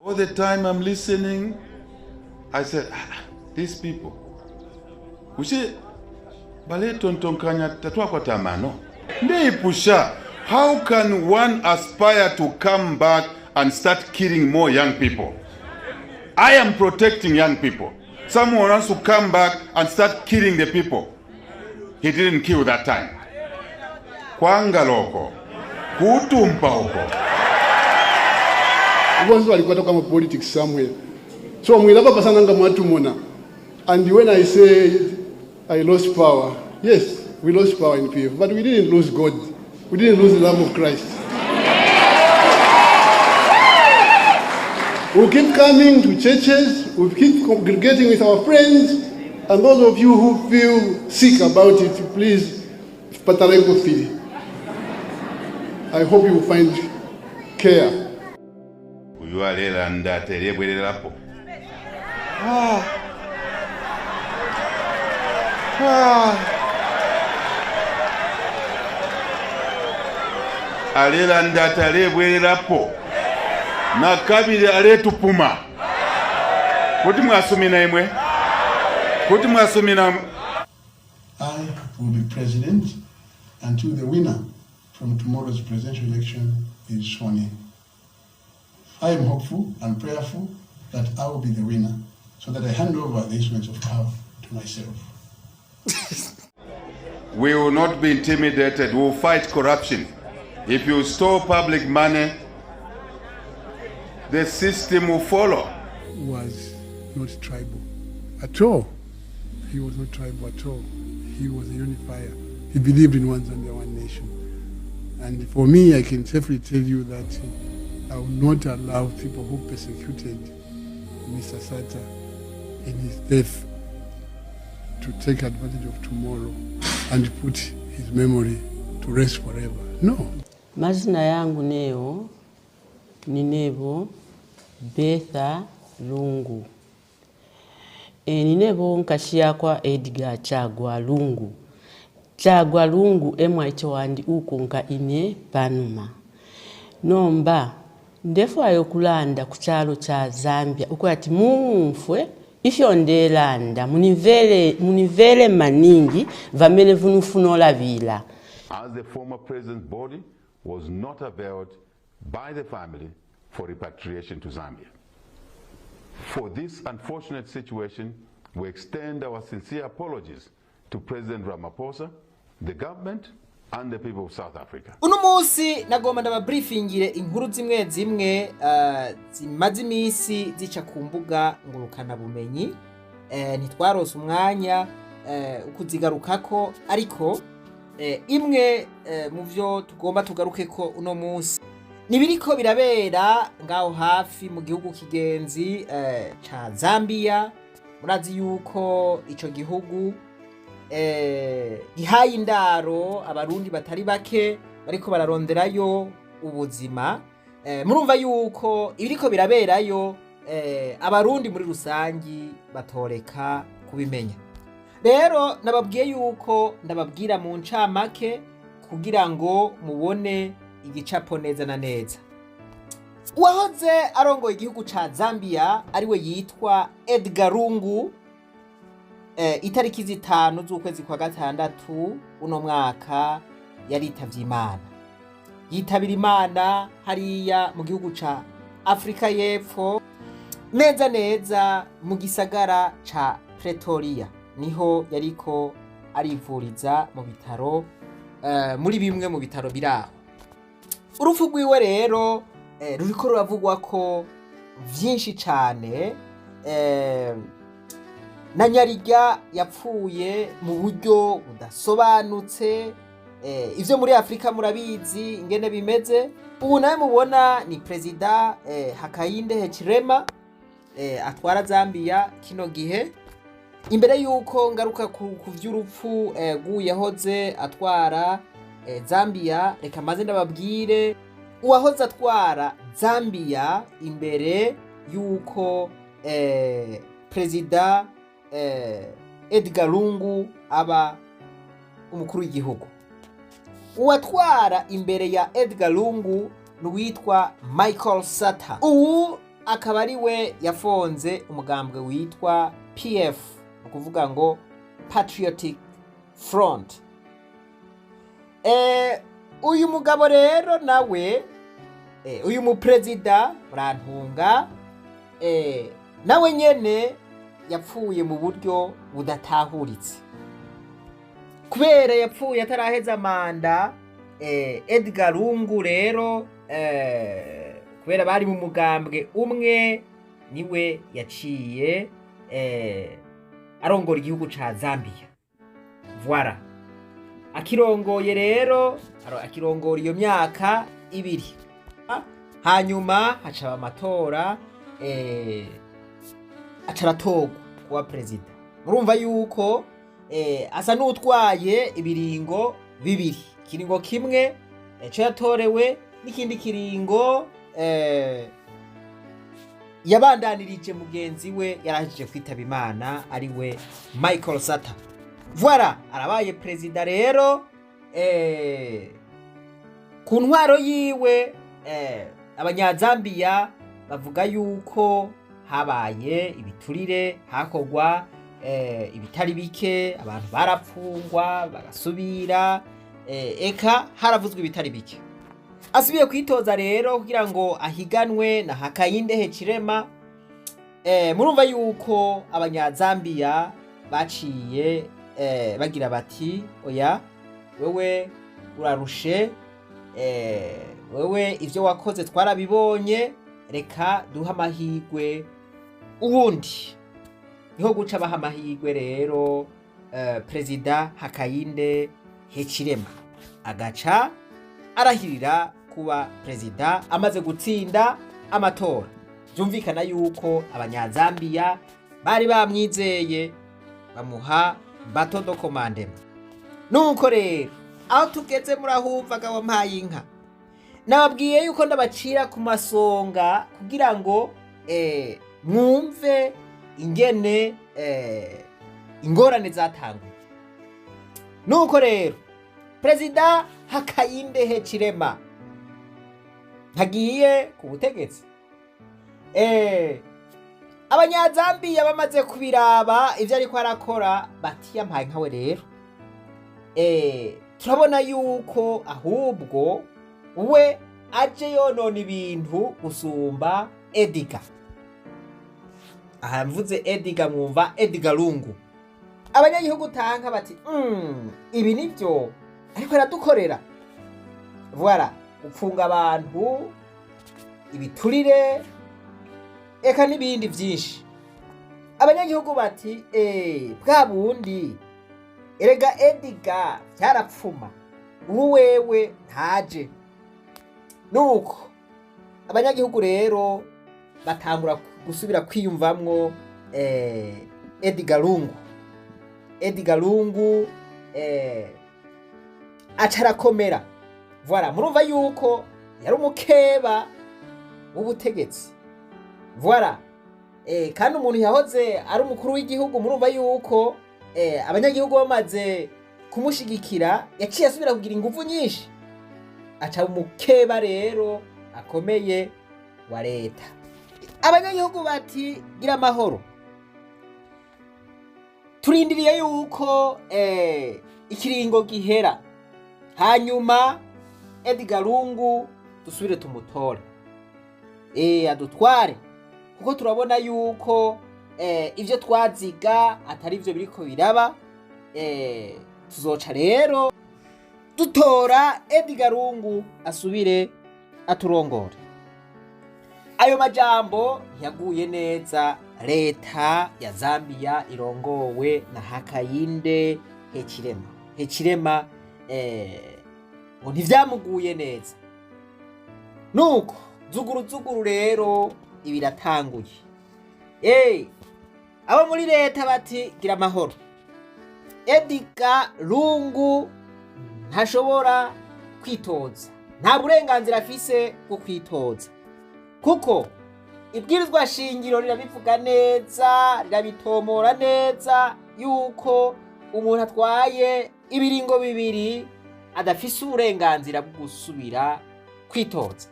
All the time I'm listening, I said, ah, these people, bushe baletontonkanya tatwakwata amano. Ndeipusha, how can one aspire to come back and start killing more young people? I am protecting young people. Someone wants to come back and start killing the people. He didn't kill that time. Kwangala uko, kutumpa uko. Bonse balikwata kama politics somewhere. So mwilapa pasana nga mwatumona. And when I say I lost power, yes, we lost power in PF, but we didn't lose God. We didn't lose the love of Christ. We'll keep coming to churches, we'll keep congregating with our friends, and those of you who feel sick about it, please, Patarenko fili. I hope you will find care. Uyu alelanda atelebwererapo. Ah. Ah. Alelanda atalebwererapo na kabili aletupuma kuti mwasumina imwe kuti mwasumina. I will be president until the winner from tomorrow's presidential election is sworn in. I am hopeful and prayerful that I will be the winner so that I hand over the instruments of power to myself. We will not be intimidated. We will fight corruption. If you store public money, the system will follow. Was not tribal at all. He was not tribal at all. He was a unifier. He believed in one Zambia, one nation. And for me, I can safely tell you that I will not allow people who persecuted Mr. Sata in his death to take advantage of tomorrow and put his memory to rest forever. No. Mazina yangu neo ni nebo Betha Lungu. Ninebo nkashi yakwa Edgar Chagwa Lungu. Chagwa Lungu emwaiche wandi ukunka ine panuma. Nomba ndefwayo kulanda ku kyalo kya Zambia ukwati mumfwe ifyo ndelanda munivele maningi vamene vunufunola vila. As the former president's body was not availed by the family for repatriation to Zambia. For this unfortunate situation, we extend our sincere apologies to President Ramaphosa, the government, and the people of South Africa. Uno munsi nagomba ndababriefingire inkuru zimwe zimwe zimaze iminsi zica ku mbuga ngurukana bumenyi. Ntitwarose umwanya ukuzigarukako, ariko imwe mu vyo tugomba tugarukeko uno munsi nibiriko birabera ngaho hafi mu gihugu kigenzi ca Zambia. Murazi yuko ico gihugu gihaye indaro abarundi batari bake bariko bararonderayo ubuzima. Murumva yuko ibiriko biraberayo abarundi muri rusangi batoreka kubimenya. Rero nababwiye yuko ndababwira mu ncamake kugira ngo mubone igicapo neza na neza. Uwahoze arongoye igihugu ca Zambia ariwe yitwa Edgar Lungu, itariki 5 z'ukwezi kwa 6 uno mwaka yaritavye Imana. Yitabira Imana hariya mu gihugu ca Afrika y'Epfo, neza neza mu gisagara ca Pretoria, niho yariko arivuriza mu bitaro, muri bimwe mu bitaro biraho. Urupfu rwiwe rero ruriko ruravugwa ko vyinshi cane. Na Nyarirya yapfuye mu buryo budasobanutse. Ivyo muri Afrika murabizi ingene bimeze. Ubu nawe mubona ni Perezida Hakainde Hichilema, atwara Zambia kino gihe. Imbere yuko ngaruka ku vy'urupfu rw'uyahoze atwara Zambia, reka maze ndababwire uwahoze atwara Zambia imbere yuko Perezida Edgar Lungu aba umukuru w'igihugu. Uwatwara imbere ya Edgar Lungu ni uwitwa Michael Sata. Ubu akaba ari we yafonze umugambwe witwa PF, ni ukuvuga ngo Patriotic Front. Uyu mugabo rero nawe, uyu muperezida, murantunga, nawe nyene yapfuye mu buryo budatahuritse kubera yapfuye ataraheza manda. Edgar Lungu rero, kubera bari mu mugambwe umwe, niwe yaciye arongora igihugu ca Zambia. Voilà, akirongoye rero, akirongora iyo myaka 2, hanyuma hacaba amatora, aca aratorwa kuba perezida. Murumva yuko asa n'utwaye ibiringo bibiri, ikiringo kimwe co yatorewe n'ikindi kiringo yabandanirije mugenzi we yarahejije kwitaba Imana, ari we Michael Sata. Voilà, arabaye perezida rero. Ku ntwaro yiwe, Abanyazambiya bavuga yuko habaye ibiturire, hakorwa ibitari bike, abantu barapfungwa bagasubira, eka haravuzwe ibitari bike. Asubiye kwitoza rero kugira ngo ahiganwe na Hakainde Hichilema. Murumva yuko Abanyazambiya baciye bagira bati: "Oya, wewe urarushe, wewe ivyo wakoze twarabibonye, reka duhe amahirwe uwundi." Niho guca baha amahirwe rero perezida Hakainde Hichilema, agaca arahirira kuba perezida amaze gutsinda amatora. Byumvikana yuko Abanyazambiya bari bamwizeye, bamuha bâton de commandement. Nuko rero aho tugeze murahumva wampaye inka. Nababwiye yuko ndabacira ku masonga kugira ngo mwumve ingene ingorane zatanguye. Nuko rero perezida Hakainde Hichilema ntagiye ku butegetsi. Abanyazambiya bamaze kubiraba ivyo ariko arakora, bati: "Yampaye nkawe rero, turabona yuko ahubwo we aje yonona ibintu gusumba Edgar." Aha mvuze Edgar, mwumva Edgar Lungu. Abanyagihugu tanka bati: "Ibi nivyo ariko aradukorera, voilà, gupfunga abantu, ibiturire, eka n'ibindi vyinshi." Abanyagihugu bati: "Bwa bundi erega Edgar vyarapfuma, ubu wewe ntaje." Nuko abanyagihugu rero batangura gusubira kwiyumvamwo Edgar Lungu. Edgar Lungu aca arakomera. Voilà, murumva yuko yari umukeba w'ubutegetsi. Voilà, kandi umuntu yahoze ari umukuru w'igihugu, murumva yuko abanyagihugu bamaze kumushigikira yaciye asubira kugira ingufu nyinshi, aca umukeba rero akomeye wa leta. Abanyagihugu bati: "Gira amahoro, turindiriye yuko ikiringo gihera, hanyuma Edgar Lungu dusubire tumutore, adutware, kuko turabona yuko ivyo twaziga atari vyo biriko biraba. Tuzoca rero dutora Edgar Lungu asubire aturongore." Ayo majambo ntiyaguye neza leta ya Zambia irongowe na Hakainde Hichilema. Hichilema ngo ntivyamuguye neza. Nuko zuguru zuguru rero ibiratanguye. Abo muri leta bati: "Gira amahoro, Edgar Lungu ntashobora kwitoza, nta burenganzira afise bwo kwitoza, kuko ibwirizwa shingiro rirabivuga neza, rirabitomora neza yuko umuntu atwaye ibiringo bibiri adafise uburenganzira bwo gusubira kwitoza."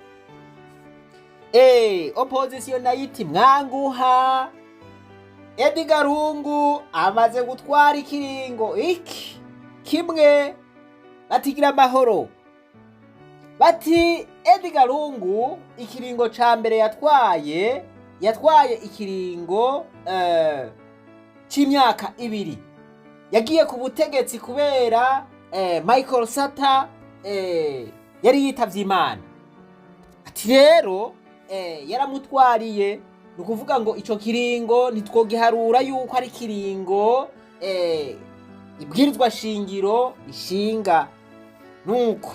Opposition nayo iti mwanguha, Edgar Lungu amaze gutwara ikiringo iki kimwe, batigira amahoro. Bati Edgar Lungu ikiringo ca mbere yatwaye ikiringo c'imyaka 2. Yagiye ku butegetsi kubera Michael Sata yari yitavye Imana. Ati rero yaramutwariye, ni ukuvuga ngo ico kiringo ntitwogiharura yuko ari kiringo ibwirizwa shingiro ishinga. Nuko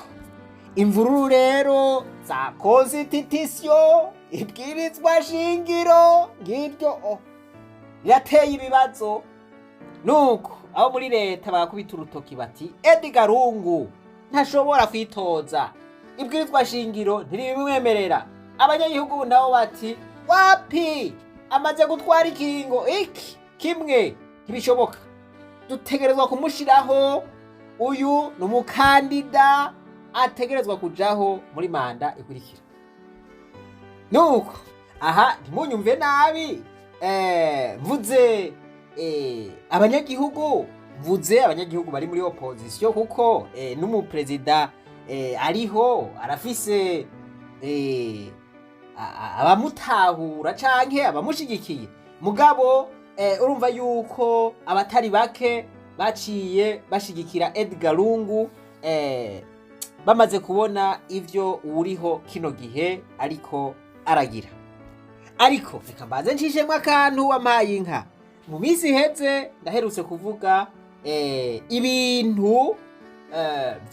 imvururu rero za constitution, ibwirizwa shingiro ngiryo rirateye ibibazo. Nuko abo muri leta barakubita urutoki bati Edgar Lungu ntashobora kwitoza, ibwirizwa shingiro ntiribimwemerera. Abanyagihugu nabo bati wapi, amaze gutwara ikiringo iki kimwe, ntibishoboka, dutegerezwa kumushiraho. Uyu ni umukandida ategerezwa kujaho muri manda ikurikira. Nuko aha ntimunyumve nabi, mvuze abanyagihugu, mvuze abanyagihugu bari muri opposition, kuko n'umuperezida ariho arafise abamutahura canke abamushigikiye. Mugabo urumva yuko abatari bake baciye bashigikira Edgar Lungu bamaze kubona ivyo uriho kino gihe ariko aragira. Ariko reka mbanze ncishemwo akantu wampaye inka. Mu minsi iheze ndaherutse kuvuga ibintu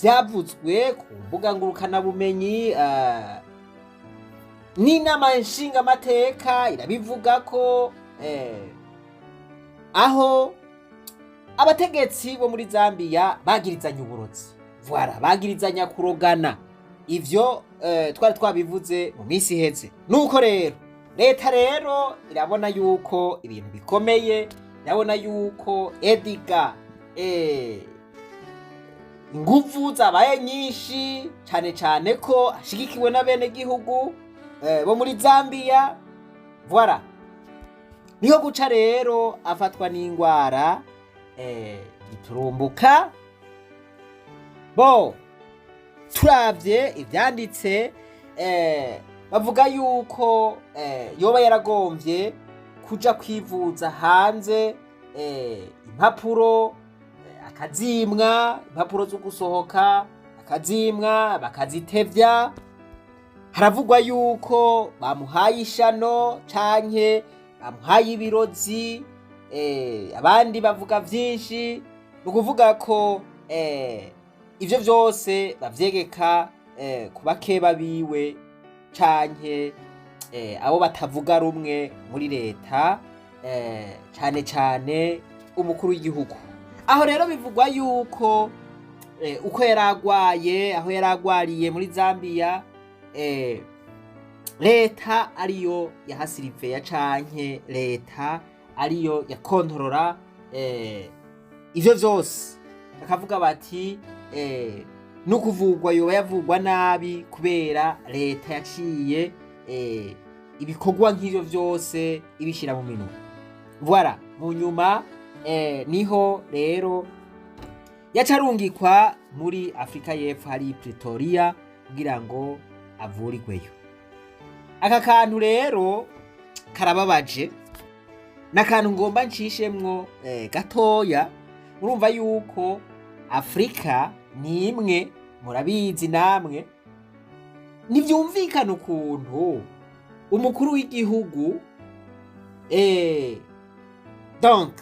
vyavuzwe ku mbuga ngurukanabumenyi, n'inama nshingamateka irabivuga ko aho abategetsi bo muri Zambia bagirizanya uburozi, voilà, bagirizanya kurogana. Ivyo twari twabivuze mu minsi iheze. Nuko rero leta rero irabona yuko ibintu bikomeye, irabona yuko Edgar inguvu zabaye nyinshi, cane cane ko ashigikiwe n'abenegihugu bo muri Zambia. Voilà, niho guca rero afatwa n'ingwara giturumbuka. Bo turavye ivyanditse, bavuga yuko yoba yaragomvye kuja kwivuza hanze, impapuro akazimwa, impapuro zo gusohoka akazimwa bakazitevya. Haravugwa yuko bamuhaye ishano canke bamuhaye ibirozi, abandi bavuga vyinshi. Ni ukuvuga ko ivyo vyose bavyegeka ku bakeba biwe canke abo batavuga rumwe muri leta, cane cane umukuru w'igihugu. Aho rero bivugwa yuko uko yaragwaye, aho yaragwariye muri Zambia, leta ariyo yahasiriveya canke leta ariyo yakontorora ivyo vyose. Bakavuga bati n'ukuvugwa yoba yavugwa nabi kubera leta yaciye ibikorwa nk'ivyo vyose ibishira mu minwe. Voilà, mu nyuma niho rero yacarungikwa muri Afrika y'Epfo hari Pretoria kugira ngo avurirweyo. Aka kantu rero karababaje, n'akantu ngomba ncishemwo gatoya. Urumva yuko Afrika ni imwe, murabizi namwe. Ntivyumvikana ukuntu umukuru w'igihugu donc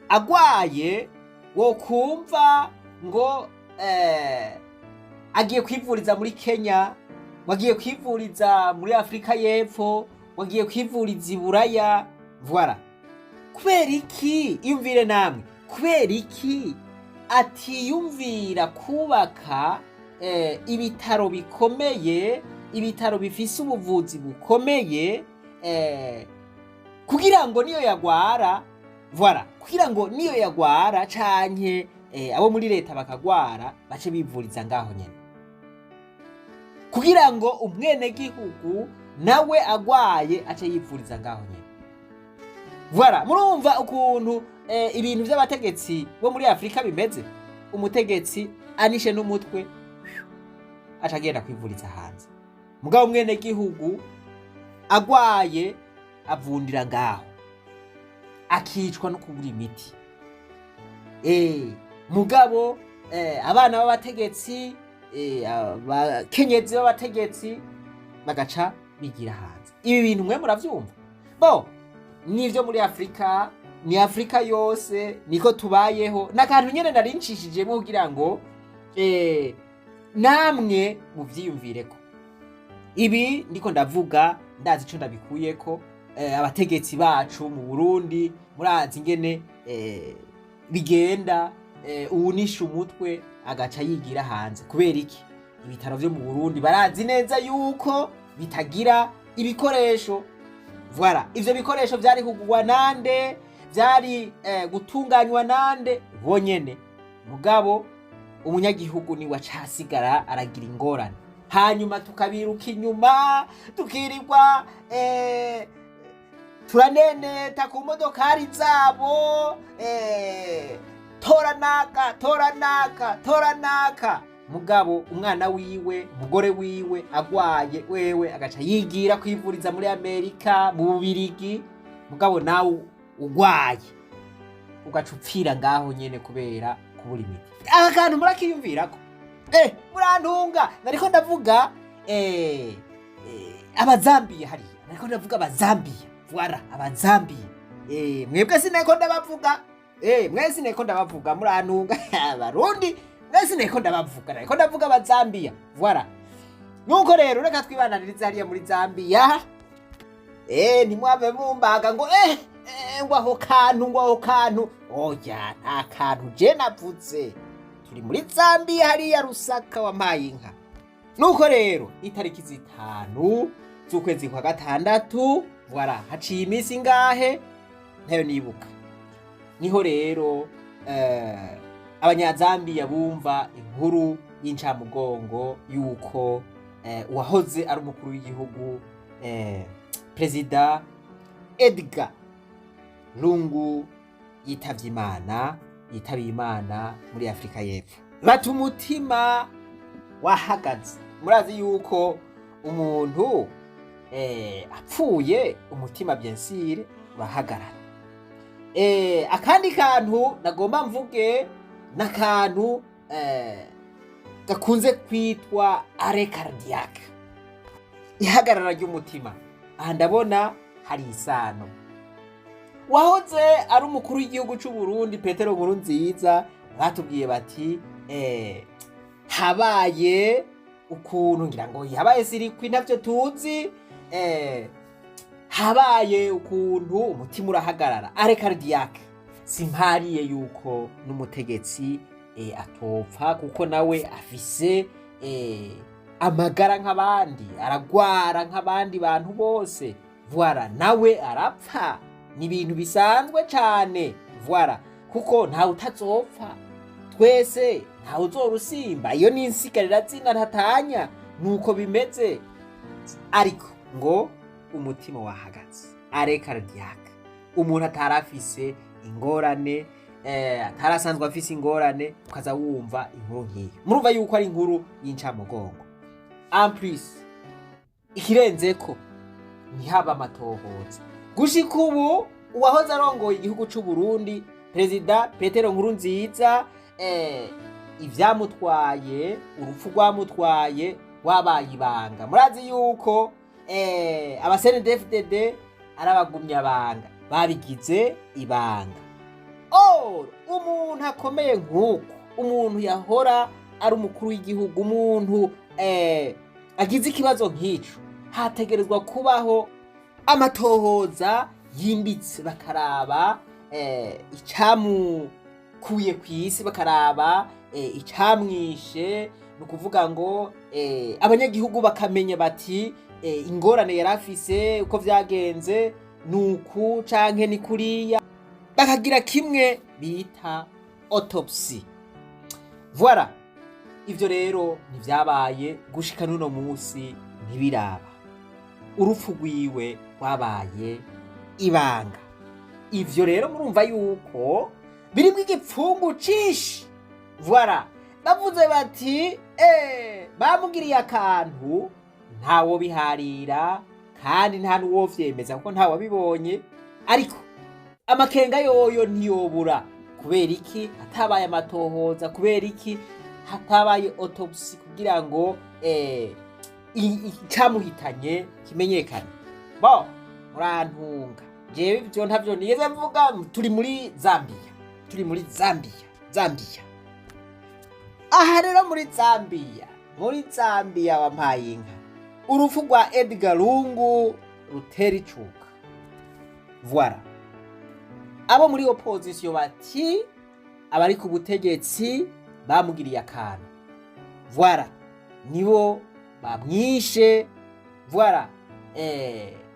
agwaye wokumva ngo agiye kwivuriza muri Kenya, wagiye kwivuriza muri Afrika y'Epfo, wagiye kwivuriza i Buraya. Voilà, kubera iki? Iyumvire namwe, kubera iki atiyumvira kubaka ibitaro bikomeye, ibitaro bifise ubuvuzi bukomeye, kugira ngo niyo yagwara, voilà, kugira ngo niyo yagwara canke abo muri leta bakagwara bace bivuriza ngaho nyene, kugira ngo umwenegihugu Nawe agwaye ace yipfuriza ngaho nyene. Voilà, murumva ukuntu ibintu by'abategetsi bo muri Afurika bimeze. Umutegetsi anishe n'umutwe aca agenda kwivuriza hanze, mugabo umwene gihugu agwaye avundira ngaho, akicwa no kubura imiti. Mugabo abana b'abategetsi, abakenyezi b'abategetsi bagaca bigira hanze. Ibi bintu mwe muravyumva bo nivyo muri Afurika, ni Afurika yose niko tubayeho. N'akantu nyene nari ncishijemo kugira ngo namwe muvyiyumvireko. Ibi ndiko ndavuga ndazi ico ndabikuyeko. Abategetsi bacu mu Burundi murazi ingene bigenda. Uwunisha umutwe agaca yigira hanze. Kubera iki? Ibitaro vyo mu Burundi barazi neza yuko bitagira ibikoresho. Voilà, ivyo bikoresho vyari kugurwa nande? Vyari gutunganywa nande? Bonyene. Mugabo umunyagihugu niwe acasigara aragira ingorane, hanyuma tukabiruka inyuma, tukirirwa turaneneta ku modokari zabo, tora naka, tora naka, tora naka. Mugabo umwana wiwe, umugore wiwe agwaye, wewe agaca yigira kwivuriza muri Amerika, mu Bubirigi. Mugabo nawe ugwaye ugaca upfira ngaho nyene kubera kubura imiti. Aka kantu murakiyumvirako? Murantunga, nariko ndavuga Abazambiya hariya, nariko ndavuga Abazambiya. Voilà, Abazambiya. Mwebwe sineko ndabavuga, mwe sineko ndabavuga, murantunga. Abarundi mwe sineko ndabavuga, nariko ndavuga Abazambiya. Voilà, nuko rero reka twibananirize hariya muri Zambiya. Ntimwave mumbaga ngo ngo aho kantu, ngo aho kantu. Oya, nta kantu je navuze. Turi muri Zambiya hariya Rusaka, wampaye inka. Nuko rero itariki 5 z'ukwezi kwa gatandatu, voilà, haciye iminsi ingahe ntayo nibuka, niho rero Abanyazambiya bumva inkuru y'incamugongo yuko uwahoze ari umukuru w'igihugu, Perezida Edgar Lungu, yitavye Imana, yitabiye Imana muri Afurika y'Epfo. Bata umutima wahagaze. Murazi yuko umuntu apfuye umutima bien sûr urahagarara. Akandi kantu nagomba mvuge n'akantu gakunze kwitwa arrêt cardiaque, ihagarara ry'umutima. Aha ndabona hari isano. Wahoze ari umukuru w'igihugu c'u Burundi Petero Nkurunziza, batubwiye bati habaye ukuntu, ngira ngo yabaye sirikwi, ntavyo tuzi, habaye ukuntu umutima urahagarara, arrêt cardiaque. Simpariye yuko n'umutegetsi atopfa, kuko nawe afise amagara nk'abandi, aragwara nk'abandi bantu bose. Voilà, nawe arapfa, ni ibintu bisanzwe cane. Voilà, kuko ntawe utazopfa, twese ntawe uzorusimba, iyo ni insigarira zina ntatanya, nuko bimeze. Ariko ngo umutima wahagaze, arrêt cardiaque, umuntu atarafise ingorane, atarasanzwe afise ingorane, ukaza wumva inkuru nk'iyo, murumva yuko ari inkuru y'incamugongo. En plus, ikirenzeko, ntihaba amatohoza. Gushika ubu uwahoze arongoye igihugu c'u Burundi Perezida Petero Nkurunziza, ivyamutwaye, urupfu rwamutwaye rwabaye ibanga. Murazi yuko aba CNDD-FDD ari abagumyabanga, babigize ibanga. Or umuntu akomeye nk'uko, umuntu yahora ari umukuru w'igihugu, umuntu agize ikibazo nk'ico, hategerezwa kubaho amatohoza yimbitse, bakaraba icamukuye ku isi, bakaraba icamwishe. Ni ukuvuga ngo abanyagihugu bakamenya bati ingorane yari afise, uko vyagenze nuku canke ni kuriya, bakagira kimwe bita autopsie. Voilà, ivyo rero ntivyabaye, gushika n'uno musi ntibiraba. Urupfu rwiwe rwabaye ibanga. Ivyo rero murumva yuko birimwo igipfungu cinshi. Voilà, bavuze bati bamugiriye akantu, ntawo biharira kandi nta n'uwovyemeza kuko ntawabibonye, ariko amakenga yoyo ntiyobura. Kubera iki hatabaye amatohoza? Kubera iki hatabaye autopsy kugira ngo icamuhitanye kimenyekane? Bo murantunga, jewe ivyo ntavyo nigeze mvuga. Turi muri Zambia, turi muri Zambia, Zambia. Aha rero muri Zambia, muri Zambia wampaye inka, urupfu rwa Edgar Lungu rutera icuka. Voilà, abo muri opposition bati abari ku butegetsi bamugiriye akantu. Voilà, nibo bamwishe. Voilà,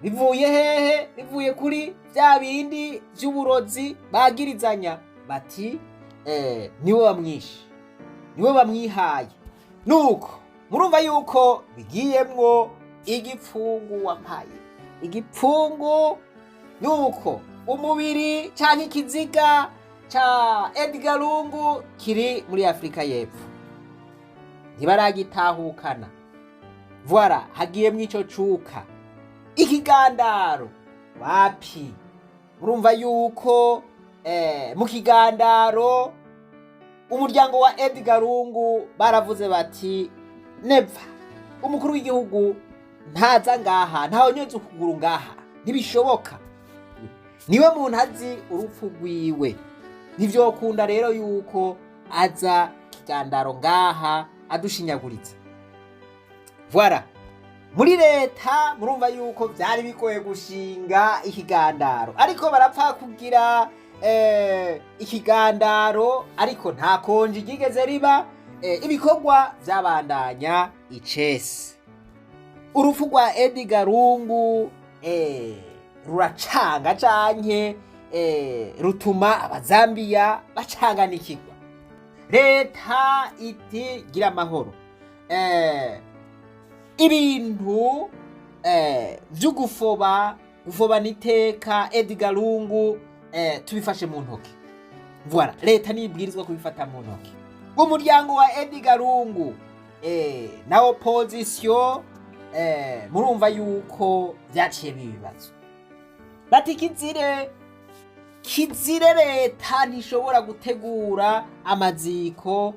bivuye hehe? Bivuye kuri bya bindi vy'uburozi bagirizanya, bati nibo bamwishe, nibo bamwihaye. Nuko murumva yuko bigiyemwo igipfungu, wampaye igipfungu. Nuko umubiri canke ikiziga ca Edgar Lungu kiri muri Afrika y'Epfo, ntibaragitahukana. Voilà, hagiyemwo ico cuka. Ikigandaro wapi? Murumva yuko mu kigandaro umuryango wa Edgar Lungu baravuze bati never, umukuru w'igihugu ntaza ngaha, ntawonyoza ukuguru ngaha, ntibishoboka. Niwe muntu azi urupfu rwiwe, ntivyokunda rero yuko aza kigandaro ngaha adushinyaguritse. Voilà, muri leta murumva yuko vyari bigoye gushinga ikigandaro, ariko barapfa kugira ikigandaro, ariko nta konji ryigeze riba. Ibikorwa vyabandanya icese. Urupfu rwa Edgar Lungu ruracanga canke rutuma Abazambiya bacanganikirwa. Leta iti gira amahoro. Ibintu vy'ugufoba, gufobana iteka Edgar Lungu, tubifashe mu ntoki. Voilà, leta nibwirizwa kubifata mu ntoki. Umuryango wa Edgar Lungu na opposition, murumva yuko vyaciye bibibazo. Bati kizire, kizire, leta ntishobora gutegura amaziko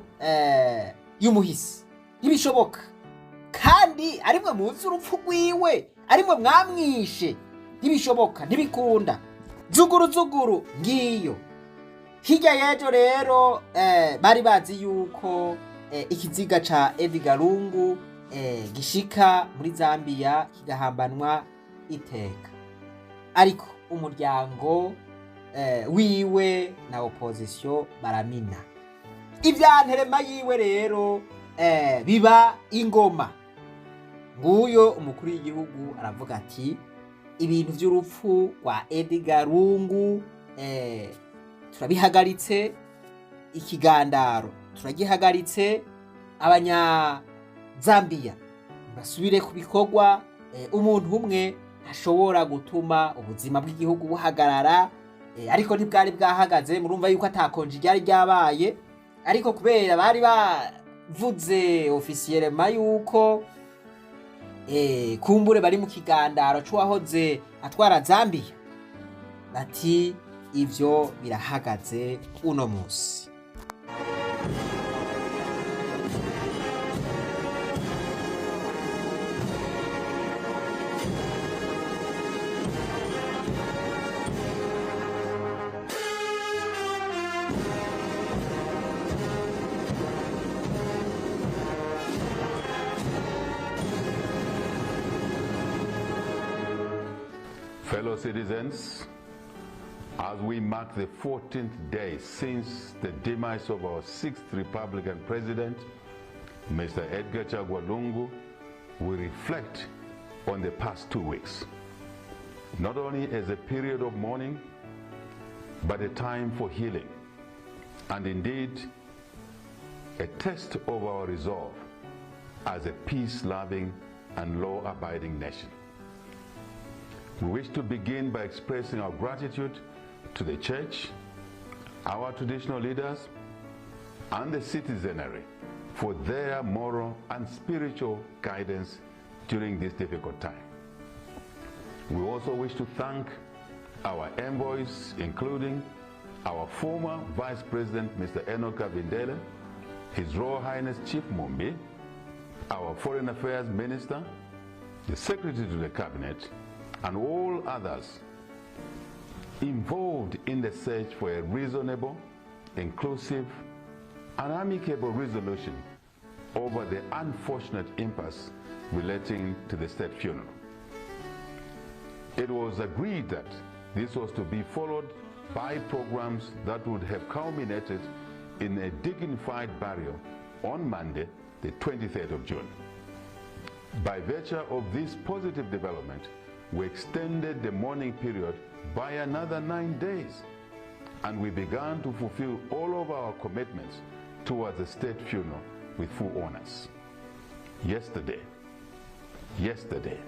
y'umuhisi, ntibishoboka, kandi arimwe muzi urupfu rwiwe, arimwe mwamwishe, ntibishoboka, ntibikunda. Zuguru zuguru ngiyo. Hirya y'ejo rero bari bazi yuko ikiziga ca Edgar Lungu gishika muri Zambia kigahambanwa iteka, ariko umuryango wiwe na opposition baramina ivyanterema yiwe. Rero biba ingoma. Nguyo umukuru w'igihugu aravuga ati ibintu vy'urupfu rwa Edgar Lungu turabihagaritse, ikigandaro turagihagaritse, abanya Zambia basubire ku bikorwa. Umuntu umwe ashobora gutuma ubuzima bw'igihugu buhagarara, ariko ntibwari bwahagaze. Murumva yuko atakonje ryari ryabaye, ariko kubera bari bavuze officiellement yuko kumbure bari mu kigandaro c'uwahoze atwara Zambia, bati ivyo birahagaze uno musi. Fellow citizens, as we mark the 14th day since the demise of our sixth Republican president, Mr. Edgar Chagwa Lungu, we reflect on the past 2 weeks, not only as a period of mourning, but a time for healing, and indeed a test of our resolve as a peace-loving and law-abiding nation. We wish to begin by expressing our gratitude to the church, our traditional leaders, and the citizenry for their moral and spiritual guidance during this difficult time. We also wish to thank our envoys, including our former Vice President, Mr. Enoch Kavindele, His Royal Highness Chief Mumbi, our Foreign Affairs Minister, the Secretary to the Cabinet, and all others involved in the search for a reasonable, inclusive, and amicable resolution over the unfortunate impasse relating to the state funeral. It was agreed that this was to be followed by programs that would have culminated in a dignified burial on Monday, the 23rd of June. By virtue of this positive development, we extended the mourning period by another 9 days, and we began to fulfill all of our commitments towards the state funeral with full honors. Yesterday, yesterday,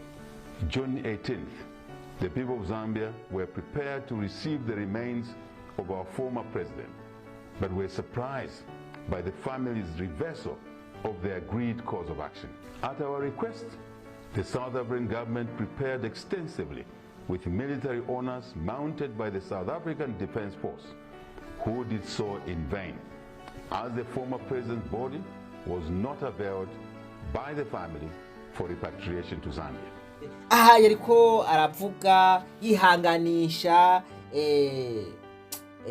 June 18th, the people of Zambia were prepared to receive the remains of our former president, but were surprised by the family's reversal of the agreed course of action. At our request, the South African government prepared extensively with military honors mounted by the South African Defense Force, who did so in vain, as the former president's body was not availed by the family for repatriation to Zambia. Aha yariko aravuga yihanganisha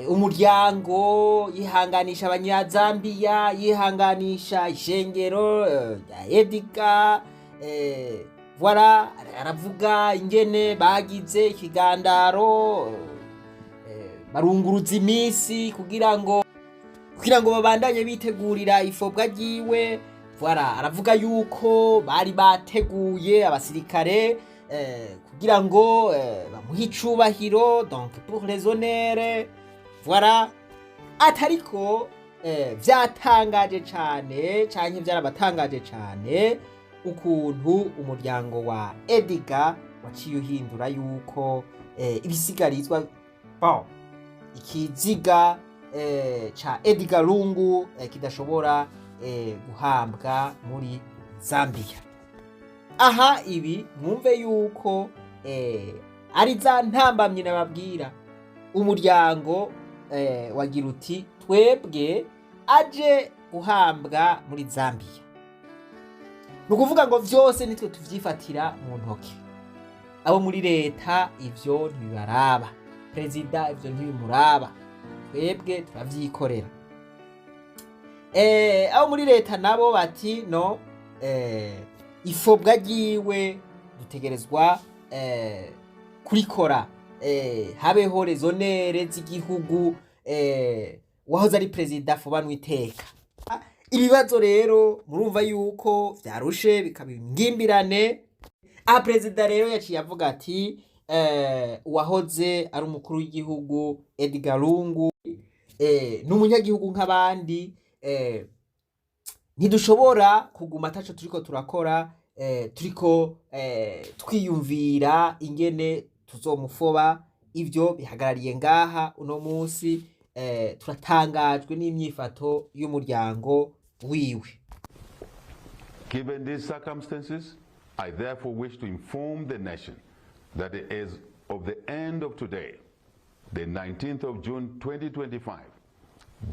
umuryango, yihanganisha Abanyazambiya, yihanganisha ishengero rya Edgar. Voilà, aravuga ingene bagize ikigandaro, barunguruza iminsi kugira ngo babandanye bitegurira ifobwa ryiwe. Voilà, aravuga yuko bari bateguye abasirikare kugira ngo bamuhe icubahiro, donc pour les honneurs. Voilà, atariko vyatangaje cane canke vyarabatangaje cane ukuntu umuryango wa Edgar waciye uhindura yuko ibisigarizwa, bon, ikiziga ca Edgar Lungu kidashobora guhambwa muri Zambia. Aha ibi mwumve yuko ari za ntambamyi nababwira. Umuryango wagira uti: "Twebwe aje guhambwa muri Zambia, ni ukuvuga ngo vyose nitwe tuvyifatira mu ntoki. Abo muri leta ivyo ntibibaraba, perezida ivyo ntibimuraba, twebwe turavyikorera." Abo muri leta nabo bati: "No, ifobwa ryiwe dutegerezwa kurikora, habeho les honneurs z'igihugu, wahoze ari perezida afobanwa iteka." Ibibazo rero murumva yuko vyarushe bikaba ingimbirane. Aha perezida rero yaciye avuga ati: "Uwahoze ari umukuru w'igihugu Edgar Lungu ni umunyagihugu nk'abandi, ntidushobora kuguma ataco turiko turakora, turiko twiyumvira ingene tuzomufoba. Ivyo bihagarariye ngaha uno munsi. Turatangajwe n'imyifato y'umuryango wiwe." Given these circumstances, I therefore wish to inform the nation that as of the end of today, the 19th of June 2025,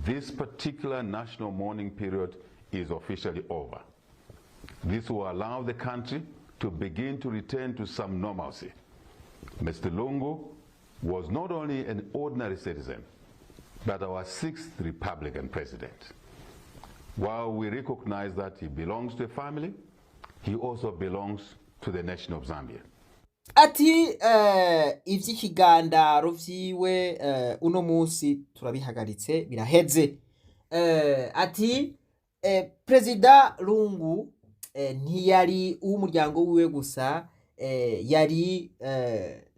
this particular national mourning period is officially over. This will allow the country to begin to return to some normalcy. Mr. Lungu was not only an ordinary citizen, but our sixth Republican president. While we recognize that he belongs to a family, he also belongs to the nation of Zambia. Ati: "Ivy'ikigandaro vyiwe uno munsi turabihagaritse, biraheze." Ati: "Perezida Lungu ntiyari uw'umuryango wiwe gusa, yari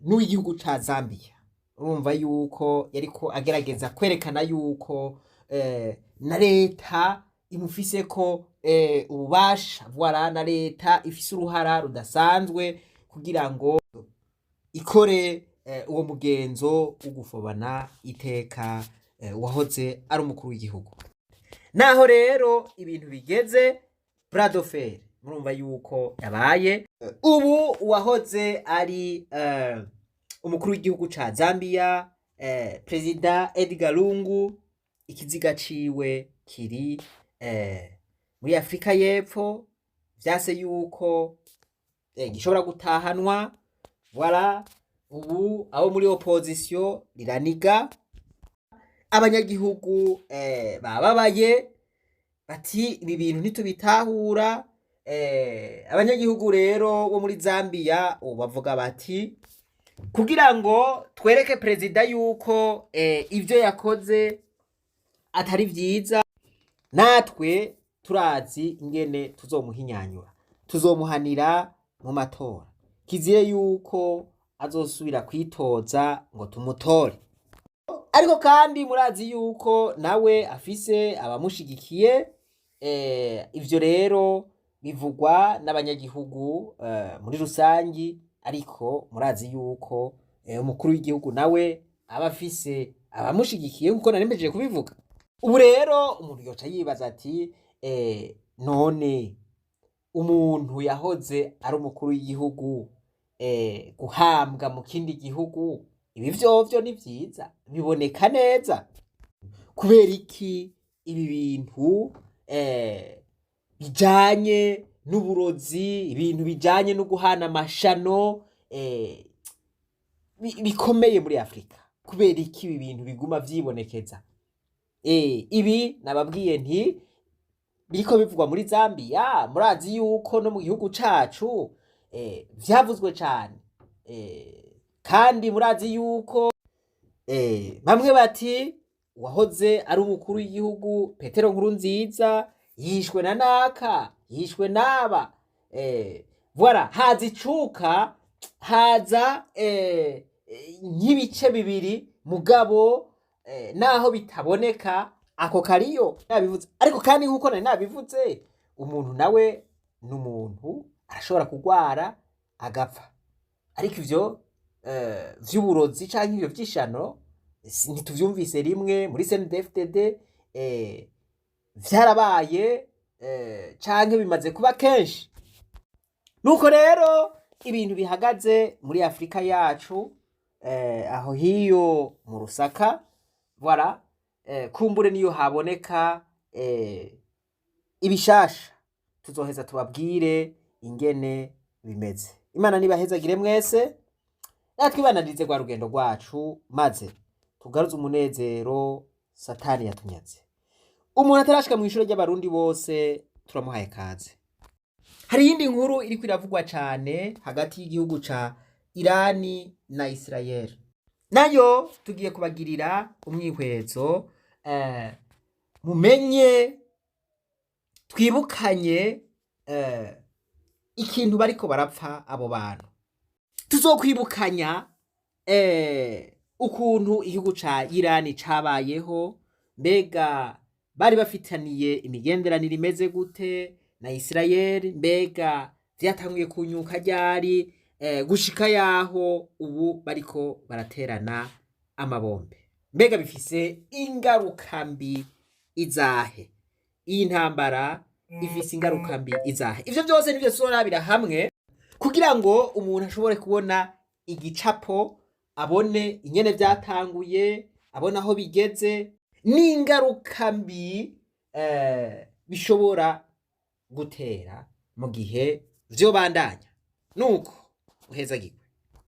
n'uw'igihugu ca Zambia." Urumva yuko yariko agerageza kwerekana yuko na leta imufiseko ububasha, voilà, na leta ifise uruhara rudasanzwe kugira ngo ikore uwo mugenzo wo gufobana iteka uwahoze ari umukuru w'igihugu. Naho rero ibintu bigeze, bras de fer murumva yuko yabaye. Ubu uwahoze ari umukuru w'igihugu ca Zambia, Perezida Edgar Lungu, ikiziga ciwe kiri muri Afrika y'Epfo. Vyase yuko gishobora gutahanwa. Voilà, ubu abo muri opposition riraniga, abanyagihugu bababaye, bati ibi bintu ntitubitahura. Abanyagihugu rero bo muri Zambia ubu bavuga bati kugira ngo twereke perezida yuko ivyo yakoze atari vyiza, natwe turazi ingene tuzomuhinyanyura, tuzomuhanira mu matora, kizire yuko azosubira kwitoza ngo tumutore. Ariko kandi murazi yuko nawe afise abamushigikiye. Ivyo rero bivugwa n'abanyagihugu muri rusangi, ariko murazi yuko umukuru w'igihugu nawe aba afise abamushigikiye, nkuko nari mpejeje kubivuga. Ubu rero umuntu yoca yibaza ati none umuntu yahoze ari umukuru w'igihugu guhambwa mu kindi gihugu, ibi vyovyo ni vyiza, biboneka neza? Kubera iki ibi bintu bijanye n'uburozi, ibintu bijanye no guhana amashano bikomeye muri Afrika, kubera iki ibi bintu biguma vyibonekeza? Ibi nababwiye nti biriko bivugwa muri Zambia, murazi yuko no mu gihugu cacu vyavuzwe cane, kandi murazi yuko bamwe bati uwahoze ari umukuru w'igihugu Petero Nkurunziza yishwe na naka, yishwe n'aba. Voilà, haza icuka, haza nk'ibice bibiri, mugabo naho bitaboneka ako kariyo nabivuze. Ariko kandi nkuko nari nabivuze, umuntu nawe ni umuntu, arashobora kugwara agapfa, ariko ivyo vy'uburozi canke ivyo vy'ishano ntituvyumvise rimwe muri CNDD-FDD. Vyarabaye canke bimaze kuba kenshi. Nuko rero ibintu bihagaze muri Afrika yacu, aho hiyo mu Rusaka. Voilà, kumbure niyo haboneka ibishasha tuzoheza tubabwire ingene bimeze. Imana nibahezagire mwese, natwe ibananirize rwa rugendo rwacu, maze tugaruze umunezero Satani yatunyaze. Umuntu atarashika mu ishure ry'Abarundi bose turamuhaye kaze. Hari iyindi nkuru iriko iravugwa cane hagati y'igihugu ca Irani na Israel, nayo tugiye kubagirira umwihwezo, mumenye twibukanye ikintu bariko barapfa abo bantu. Tuzokwibukanya ukuntu igihugu ca Irani cabayeho, mbega bari bafitaniye imigenderanire imeze gute na Israel, mbega vyatanguye kunyuka ryari, gushika yaho ubu bariko baraterana amabombe, mbega bifise ingaruka mbi izahe? Iyi ntambara ifise ingaruka mbi izahe? Ivyo vyose nivyo tuzorabira hamwe kugira ngo umuntu ashobore kubona igicapo, abone ingene vyatanguye, abone aho bigeze n'ingaruka mbi bishobora gutera mu gihe vyobandanya. Nuko uhezagirwe.